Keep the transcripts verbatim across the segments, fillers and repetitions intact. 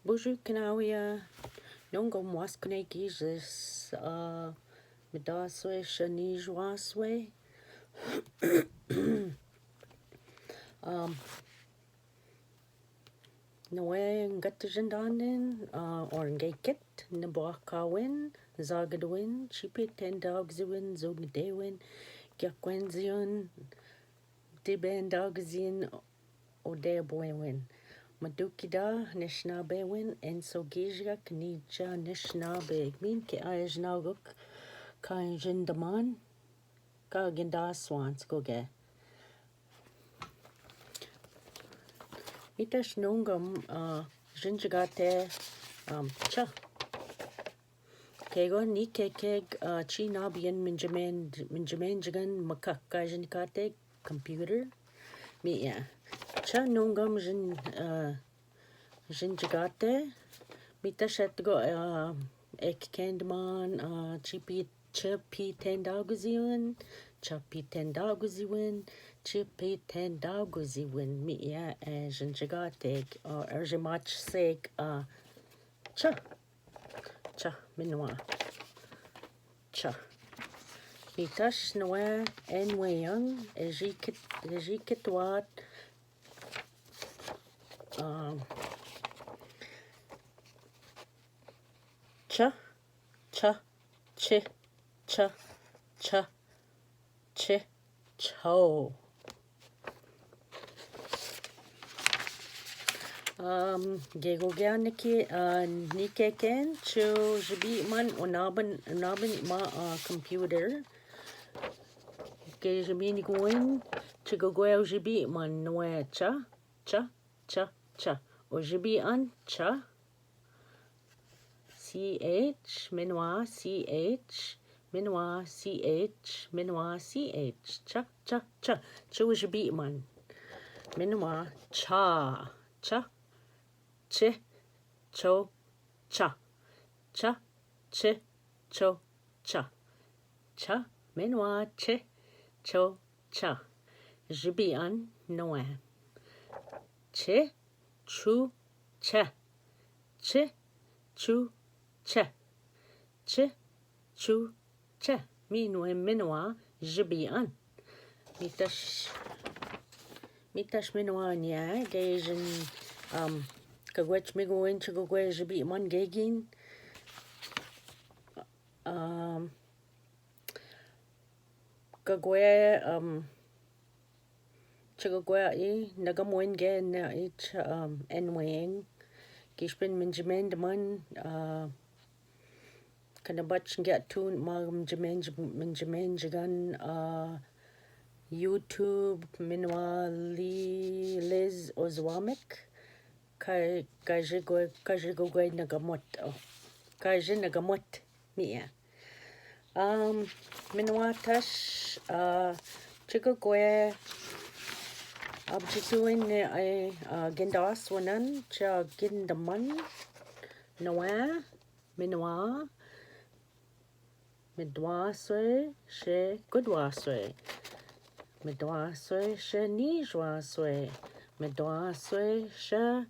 Bonjour, knaoya. Nunga muas kune ki jis, uh, midaswe shani jwaswe. Um, Noe ngat jindanen, uh, or ngekit, nabwakawin, zagadwin, chipi tendagziwin, zugdewin, gyakwenzion, dibendagzin, odebwewin. Madukida, nishnabewin, ensogija, knija, nishnabe. Min ke aej naguk, kain jindaman, ka ginda swans goge. Mitash nungam, uh, jinjigate, um, cha. Kego ni keke, uh, chi na bien minjamen, minjamen jigan makak ka jinkate computer. Mi ya. Cha nungam jin, uh, jinjigate. Mitash etgo, uh, ek kendman, uh, chipi Chipi tendaguziwin, chipi tendaguziwin, chipi tendaguziwin. Mi ya, eh, jinjigate, uh, erjimach seg, uh, cha, cha, minwa, cha. Mitash nwe, enweyang, ejikit, ejikitwat, uh, cha, cha, chi, cha, cha, chi, cho. Um, gego gya niki, uh, nike ken, chu jibi man, unaben, unaben ma, uh, computer. Ke jibi ni gwen, chigo gwe jibi man, nwe cha, cha, cha, cha. O jibi an, cha. C H, minwa, C H, minwa, C H, minwa, C H. Cha, cha, cha. Chu jibi man. Minwa, cha, cha, chi, cho, cha. Cha, chi, cho, cha. Cha, minwa, chi, cho, cha. Jibi an, nwe. Chi, chu, cha. Chi, chu, cha. Chi, chu, cha. Mi nwe, minwa, jibi an. Mitash, mitash minwa nya, gejin, um, kagwech mi gwen, chigogwe jibi man gegin. Um, kagwe, um, chigogwe i, nagam wen ge na ich, um, enweng. Kishpin minjimen man, uh, Kana bach ngia tun ma mjimen, mjimen jigan, uh, YouTube, minwa li Liz Ozwamek, ka, kaji go, kaji go gwe nagamot, oh, kaji nagamot, mi ya. Um, minwa tash, uh, chigo gwe, abjituin ne ai, uh, gindas wanan, cha gindaman, nwa, Minwa, midwaswe, she gudwaswe. Midwaswe, she nijwaswe. Midwaswe, she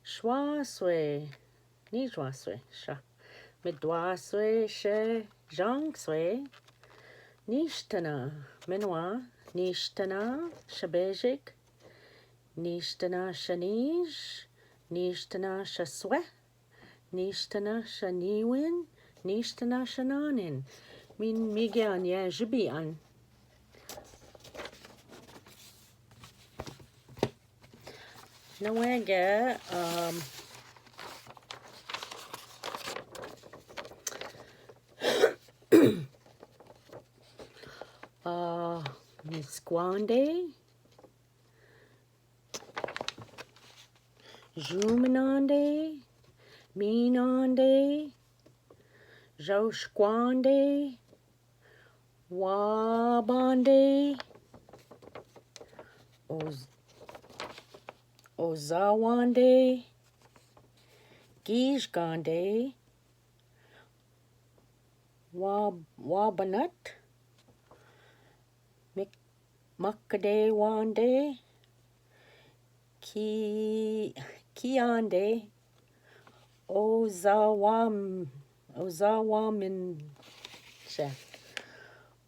shwaswe. Nijwaswe, sha. Midwaswe, she jangswe. Nishtana, minwa, nishtana, shabejik. Nishtana, shanij. Nishtana, shaswe. Nishtana shaniwin, nishtana shananin. Min migian ya jibian. Nawege, um, uh, Misquande. Juminande, Minande, Jaushquande, Wabande, Oz-, Ozawande, Gijgande, Wa-, Wabanat, Mik-, Makde Wande, Ki-, Kiande, Ozawa, Ozawa Min, che.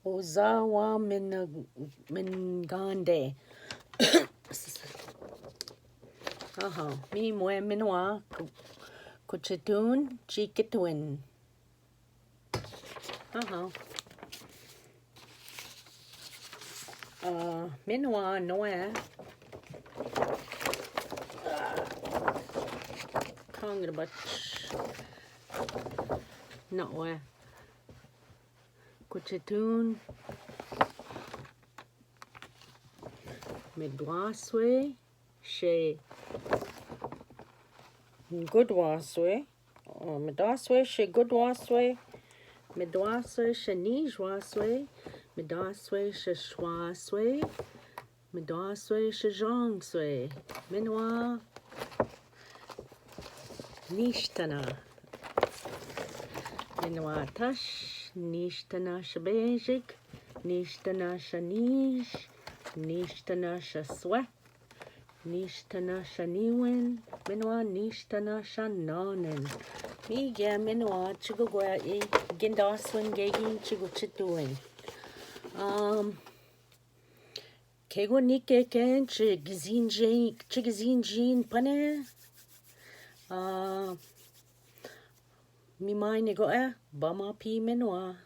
Ozawa Min, Mingande. Aha, mi mwe minwa ku-, kuchitun chikitwin. Aha. Uh, minwa noe. Kangrabach. Noe. Kuchitun. Midwaswe. She gudwaswe. Oh, midwaswe, she gudwaswe. Midwaswe, she nijwaswe. Midwaswe, she shwaswe. Midwaswe, she jongswe. Minwa. Nishtana. Minwa tash. Nishtana, she bejik. Nishtana, she nij. Nishtana, she swe. Nishtana, she niwin. Minwa nishtana, she nanin. Mi ge minwa chigo gwa e gindaswin gegin chigo chituwin. Um, kego nike ken chi gizin jin, chi gizin jin pane. Uh, mi mai nigo e, bama pi minwa.